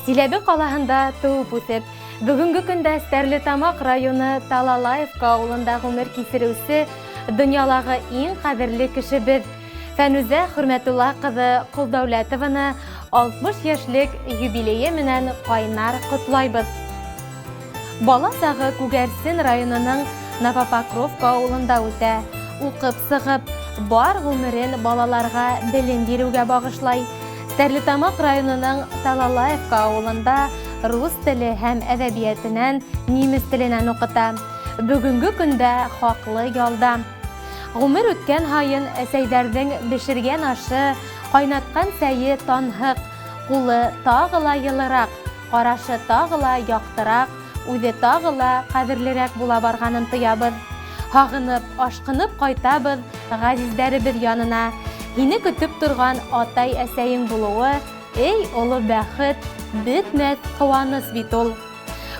Силәбе ҡалаһында тыуып үҫеп, бөгөнгө көндә Стәрлетамаҡ районы Талалаевка ауылында ғүмер кисереүсе донъялағы иң ҡәҙерле кешебеҙ Фәнүзә Хөрмәтулла ҡыҙы Ҡолдәүләтованы 60 йәшлек юбилейы менән ҡайнар ҡотлайбыҙ. Бала сағы Күгәрсен районының Новопокровка ауылында үтә. Уҡып сығып, бар ғүмерен балаларға белем биреүгә бағышлай. Стәрлетамаҡ районының Талалаевка ауылында рус теле һәм әҙәбиәтенән, немец теленән уҡыта. Бөгөнгө көндә хаҡлы ялда. Ғүмер үткән һайын әсәйҙәрҙең бешергән ашы, ҡайнатҡан сәйе танһыҡ, ҡулы тағы ла йылыраҡ, ҡарашы тағы ла яҡтыраҡ, үҙе тағы ла ҡәҙерлерәк була барғанын тоябыҙ. Һағынып, ашҡынып ҡайтабыҙ ғәзиздәребеҙ янына. Һине көтөп торған атай-әсәйең булыуы, эй, оло бәхет, бөтмәҫ ҡыуаныс бит ул.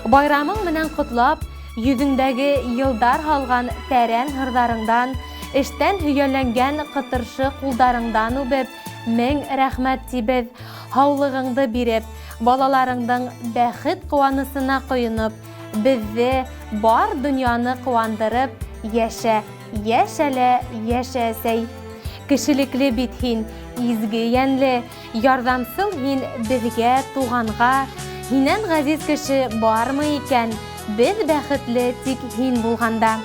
Байрамың менән ҡотлап, йөҙөңдәге йылдар һалған тәрән һырҙарыңдан, эштән һөйәләнгән ҡытыршы ҡулдарыңдан үбеп, мең рәхмәт тибеҙ. Һаулығыңды биреп, балаларыңдың бәхет ҡыуанысына ҡойоноп, беҙҙе, бар донъяны ҡыуандырып, йәшә, йәшә лә йәшә, әсәй. Кешелекле бит һин, изге йәнле, ярҙамсыл һин беҙгә, туғанға. Һинән ғәзиз кеше бармы икән? Беҙ бәхетле тик һин булғанда.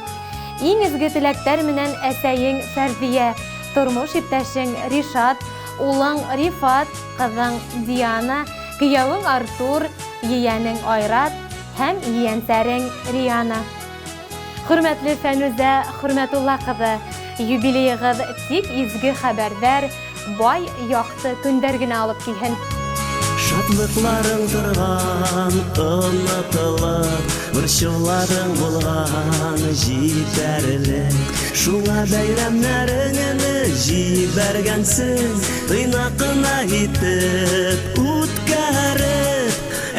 Иң изге теләктәр менән әсәйең Фәрҙиә, тормош иптәшең Ришат, улың Рифат, ҡыҙың Диана, кейәүең Артур, ейәнең Айрат һәм ейәнсәрең Риана. Хөрмәтле Фәнүзә Хөрмәтулла ҡыҙы, юбилейығыҙ тик изге хәбәрҙәр, бай, яҡты көндәр генә алып килһен. Шатлыҡларың торған онотолоп, борсоуларың булған етерлек. Шуңа бәйрәмнәреңне җибәргәнсең, тыйнак кына итеп үткәреп.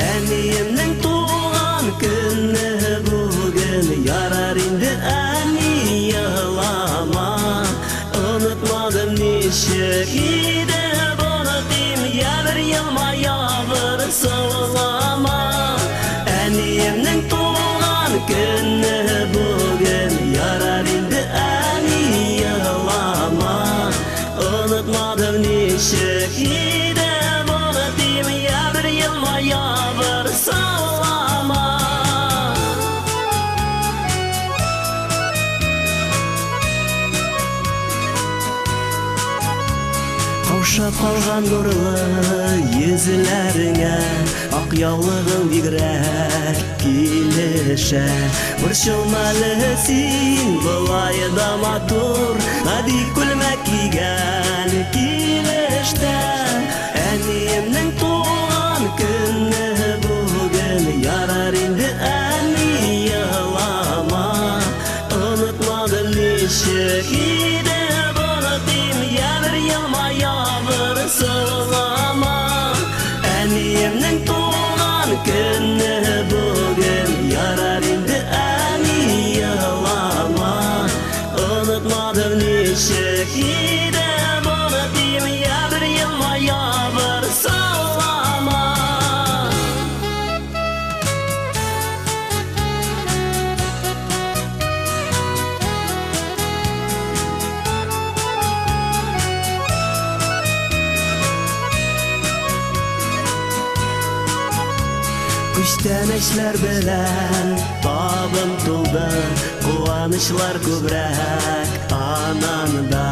Әниемнең туган көне бүген, ярар инде әни елама. Онытмадым ничек иде онытыйм, я бер елмая, бер саулама. Әниемнең туган көне бүген, ярар инде әни елама. Онытмадым ничек иде онытыйм, я бер елмая, бер саулама. Ҡаушап ҡалған нурлы йөҙләреңә аҡ яулығың бигерәк килешә. Борсолма әле син, былай да матур, гади күлмәк кигән килештә. Әниемнең туган көне бүген, ярар инде әни елама. Онытмадым ничек иде онытыйм, я бер елмая, бер саулама. Әниемнең туган көне бүген, ярар инде әни елама. Онытмадым ничек иде онытыйм, я бер елмая, бер саулама. Күчтәнәчләр белән табын тулды, ҡыуаныслар күберәк ананда.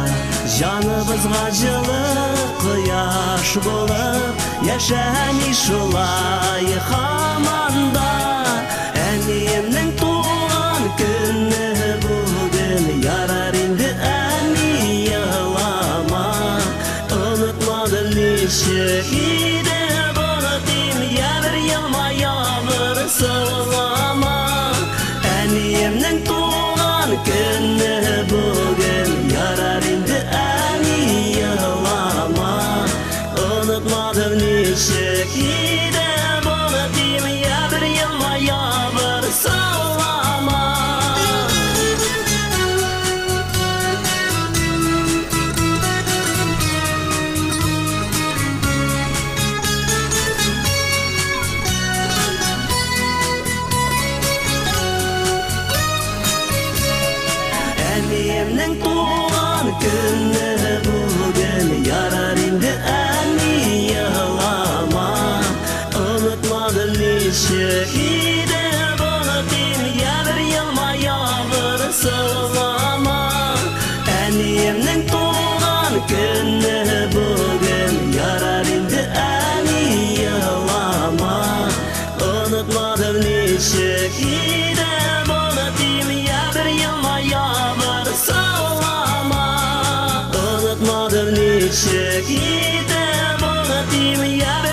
Җаныбызга җылы кояш булып, яшә әни шулай һаман да. Әниемнең туган көне бүген, ярар инде әни елама. Онытмадым ничек иде онытыйм, я бер елмая, бер саулама. Әниемнең туган көне бүген, ярар инде әни елама. Онытмадым ничек иде онытыйм, я бер елмая, бер саулама. Ничек итеп онытыйм я?